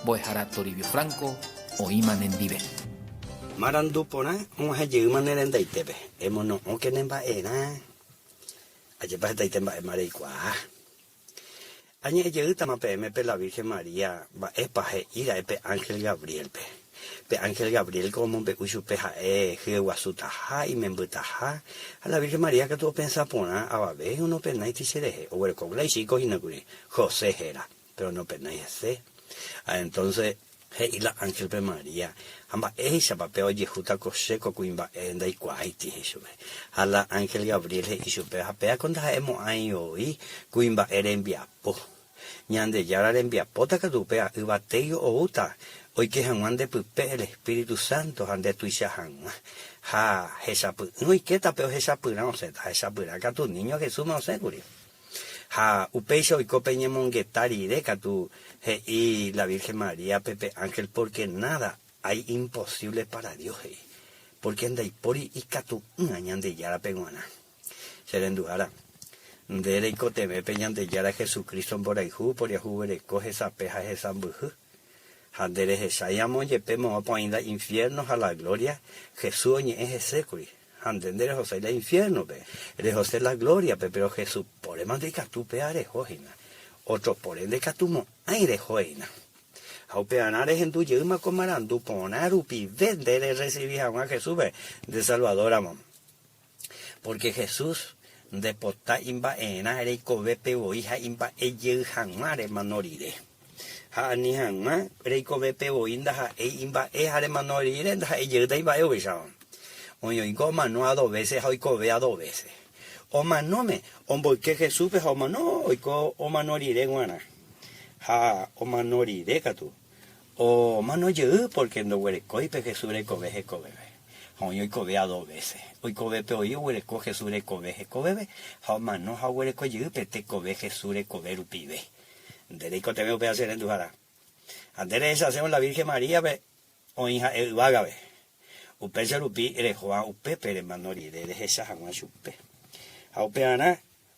Mbo'ehára Toribio Franco oĩma nendive. Marandu porã og̃uahẽ jeýma ne rendaitépe, emono'õke ne mba'erã. Ajépa hetaite mba'éma reikuaa. Añe'ẽ jeýtama peẽme pe la Virgen María mba'épa he'i ra'e pe ánhel Gabriélpe. Pe ánhel Gabriélko omombe'u chupe ha'e hyeguasutaha, imembytaha, ha la Virgen María katu opensa porã avave nopenáiti cherehe, oguereko la ichíko hína kuri, José héra, péro nopenái hese. Ha entónse he'i la ánhelpe María, Ha mba'éichapa pe ojehúta ko che ko kuimba'e ndaikuaáiti, he'i chupe. Ha la ánhel Gabriel he'i chupe, Ha péako ndaha'emo'ãi voi kuimba'e rembiapo. Ñandejára rembiapóta katu upéva yvatéi oúta oike hag̃ua nde pype el Espíritu Santo ha nde tuicha hag̃ua. Ha hechapy'ỹ oikéta pe ohechapyrã osẽta, hechapyrã katu níño Jesúsma osẽkuri. Ha upéicha oiko pe ñemongeta rire katu he'i la Virgen Maríape pe ángel porque nada hay imposible para Dios he'i, porque ndaipóri ikatu'ỹva Ñandejárape g̃uarã. Che renduhára, nde reikotevẽ pe Ñandejára Jesucristo mborayhu, poriahuvereko, hesape ha hesãmbyhy. Ha nde rehechái amo jepe moõpa oĩ la infierno ha la gloria, Jesús oñe'ẽ hesékuri. Ha nde nderehosái la infiérnope, rehose la glóriape, péro Jesús póre mante ikatu upéva reho hína. Ótro póre ndaikatumo'ãi reho hína. Ha upearã rehendu jeýma ko marandu porã rupive nde rerresivi hag̃ua Jesúspe nde Salvador ramo. Pórke Jesús ndepota imba'erã reikovépe voi ha imba'e jey hag̃ua remano rire. Ha ani hag̃ua reikovépe voi ndaha'éi imba'e ha remano rire ndaha'éi jeýta imba'e upéicharõ. Oĩ oiko omano a dos vése ha oikove a dos vése. Omanóme omboyke Jesúspe ha omano oiko omano rire g̃uarã. Ha omano rire katu, omano jey pórke ndoguerekói pe Jesús rekove hekoveve. Ha oĩ oikove a dos vése. Oikovépe oĩ oguereko Jesús rekove hekoveve ha omano ha oguereko jey pe tekove Jesús rekove rupive. Nde reikotevẽ upéva che renduhára. Ha nde rehechasérõ la Virgen María-pe oĩ ha'e yvágape. Upéicha rupi rehóva upépe remano rire rehecha hag̃ua chupe. Ha upearã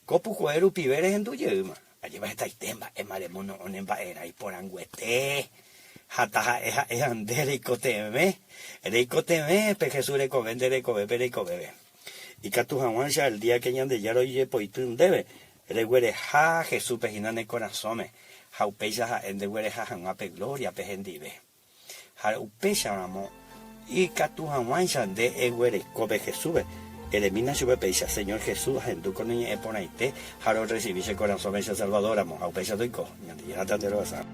ko pukoe rupive rehendu jeýma. Ajépa hetaite mba'éma remono'õ ne mba'erã iporãnguete. Ha taha'e ha'éva nde reikotevẽ, reikotevẽ pe Jesús rekove nde rekovépe reikovéve. Ikatu hag̃uáicha el día que Ñandejára ojepoity ndéve, Reguereha Jesúspe hína ne korasõme, ha upéicha ha'e ndeguereha hag̃ua pe glóriape hendive. Ha upéicha ramo, ikatu hag̃uáicha nde eguereko pe Jesúspe, eremína chupe péicha, Señor Jesús, ahendu ko ne ñe'ẽ porãite ha rorresivi che korasõme che Salvador ramo, ha upéicha toiko. Ñandejára tanderovasa.